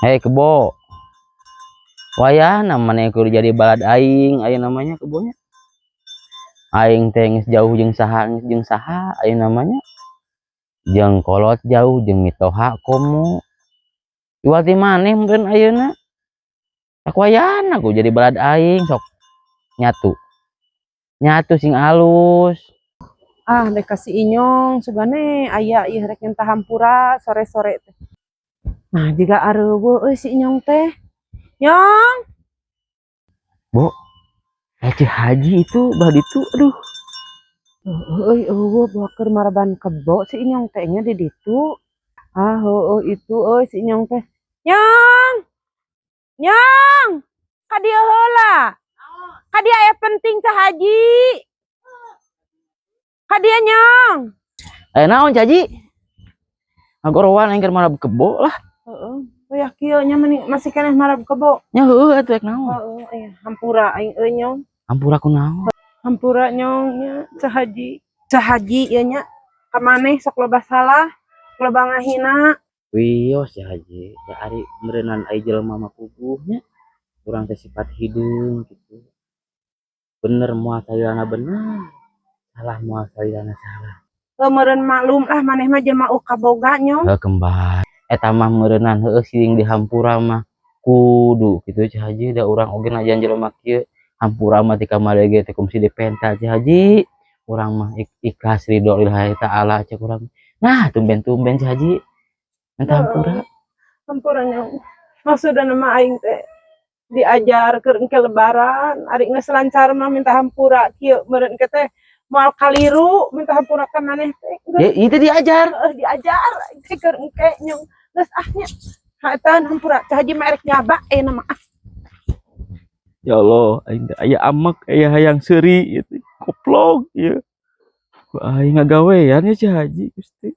Hei, kebo. Wayahna maneh kudu jadi balad aing aya namanya, kebonya. Aing teh geus jauh jeung saha, geus jeung saha aya namanya. Jeung kolot jauh, jeung mitoha komo. Iwal ti maneh meureun ayeuna. Tak wayahna kudu jadi balad aing, sok nyatu. Nyatu sing alus. Ah, dek ka si Inyong sugane aya ieu rek nyenta hampura sore-sore teh. Nah, jiga areuweuh euy si Inyong teh. Nyong. Bo, eh, Ci Haji itu bah ditu, aduh. Heueuh euy, euweuh, bawa keur maraban kebo si Inyong teh nya di ditu. Ah, heueuh itu euy si Inyong teh. Nyong. Nyong. Ka dieu heula. Ka dieu aya penting, Cah Haji. Ka dieu, Nyong. Eh, naon, Ci Haji? Ngagorowan aing keur marab kebo lah. Heeh. Aya kieu nya meni masih keneh marab kebo. Nya heueuh atuh, rek naon? Heeh, aya hampura aing euy, Nyong. Hampura ku naon? Hampura, Nyong, nya, Cah Haji. Cah Haji ieu nya ka maneh sok loba salah, loba ngahina. Wios ya Haji, da ari meureunan ai jelema mah puguh nya. Urang teh sifat hideung gitu. Bener moal salilana bener, salah moal salilana salah. Heuh, meureun maklum lah maneh mah jelema uh kaboga, Nyong. Heuh, kembar. Eta mah meureunan heueuh siling dihampura mah kudu kitu, Ci Haji, da urang oge najan jelema kieu hampura mah ti kamari ge teh kungsi dipenta, Ci Haji. Urang mah ikhlas ridho lillahi ta'ala cek urang. Nah, tumben-tumben Ci Haji minta hampura. Hampura, Nyong. Maksudna mah aing teh diajar keur engke lebaran, ari geus lancar mah minta hampura kieu meureun engke teh moal kaliru minta hampura ka maneh teh. Ya, itu diajar. Heuh, diajar aing teh keur engke, Nyong. Geus ah nya. Haetan hampura Cah Haji mah erek nyaba ayeuna mah ah. Ya Allah, aing teh aya amek, aya hayang seuri ieu teh. Koplok ieu. Ku aing ngagawean ya, Ci Haji, Gusti.